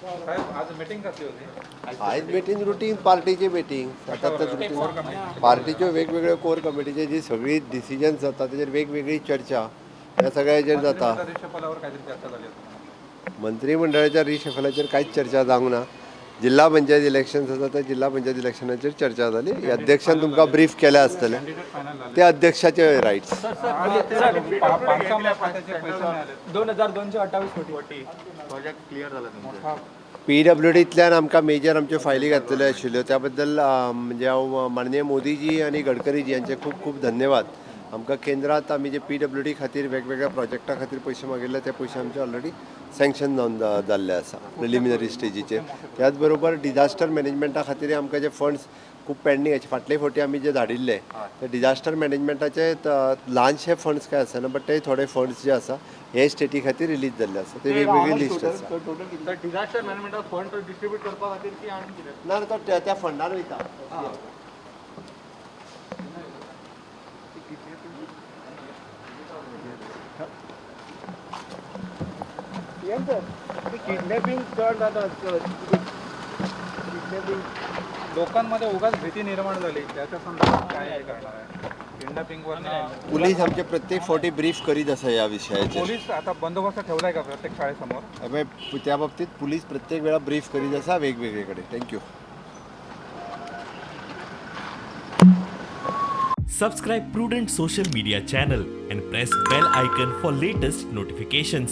आज मिटिंग कसली होती? आयज मिटींग रुटीन पार्टीची मिटींग, आतां रुटीन पार्टीच्यो वेगवेगळ्यो कोर कमिटीचे जी सगळी डिसिजन्स जाता तेजेर वेगवेगळी चर्चा ह्या सगळ्याचेर जाता. मंत्रीमंडळाच्या रिशफलाचेर कांयच चर्चा जावंक ना. जिल्हा पंचायत इलेक्शन्स आसा त्या जिल्हा पंचायत इलेक्शनाचेर चर्चा जाली. अध्यक्षान तुमकां ब्रीफ केल्या आसतलें, ते अध्यक्षाचे रायट्स. 2228 कोटी पीडब्ल्यूडींतल्यान आमकां मेजर आमच्यो फायली घातलेल्यो आशिल्ल्यो त्या बद्दल म्हणजे हांव माननीय मोदीजी आनी गडकरीजी यांचे खूब खूब धन्यवाद. आमकां केंद्रांत आमी जे पीडब्ल्यूडी खातीर वेगवेगळ्या प्रोजेक्टा खातीर पयशे मागिल्ले ते पयशे आमचे ऑलरेडी सँक्शन जावन जाल्ले आसा प्रिलिमिनरी स्टेजीचेर. त्याच बरोबर डिझास्टर मॅनेजमेंटा खातीर आमकां जे फंड्स खूब पेंडींग आशिल्ले फाटले फावटी आमी जे धाडिल्ले ते डिझास्टर मॅनेजमेंटाचे ल्हानशे फंड्स काय आसना बट ते थोडे फंड्स जे आसा हे स्टेटी खातीर रिलीज जाल्ले आसा, ते वेगवेगळी लिस्ट आसा. डिझास्टर मॅनेजमेंटाक फंड डिस्ट्रिब्यूट करपा खातीर की आनी कितें ना तो त्या फंडार वयता. किडनॅपिंग चड जाता, किडनॅपिंग लोकांमध्ये उगाच भीती निर्माण झाली, त्याच्या संदर्भात काय करणार आहे? किडनॅपिंगवर पुलीस आमचे प्रत्येक फावटी ब्रीफ करीत आसा ह्या विशयाचेर. पोलीस आता बंदोबस्त ठेवलाय का प्रत्येक शाळेसमोर? त्या बाबतीत पुलीस प्रत्येक वेळा ब्रीफ करीत आसा वेगवेगळे कडेन. Thank you. Subscribe Prudent Social Media channel and press bell icon for latest notifications.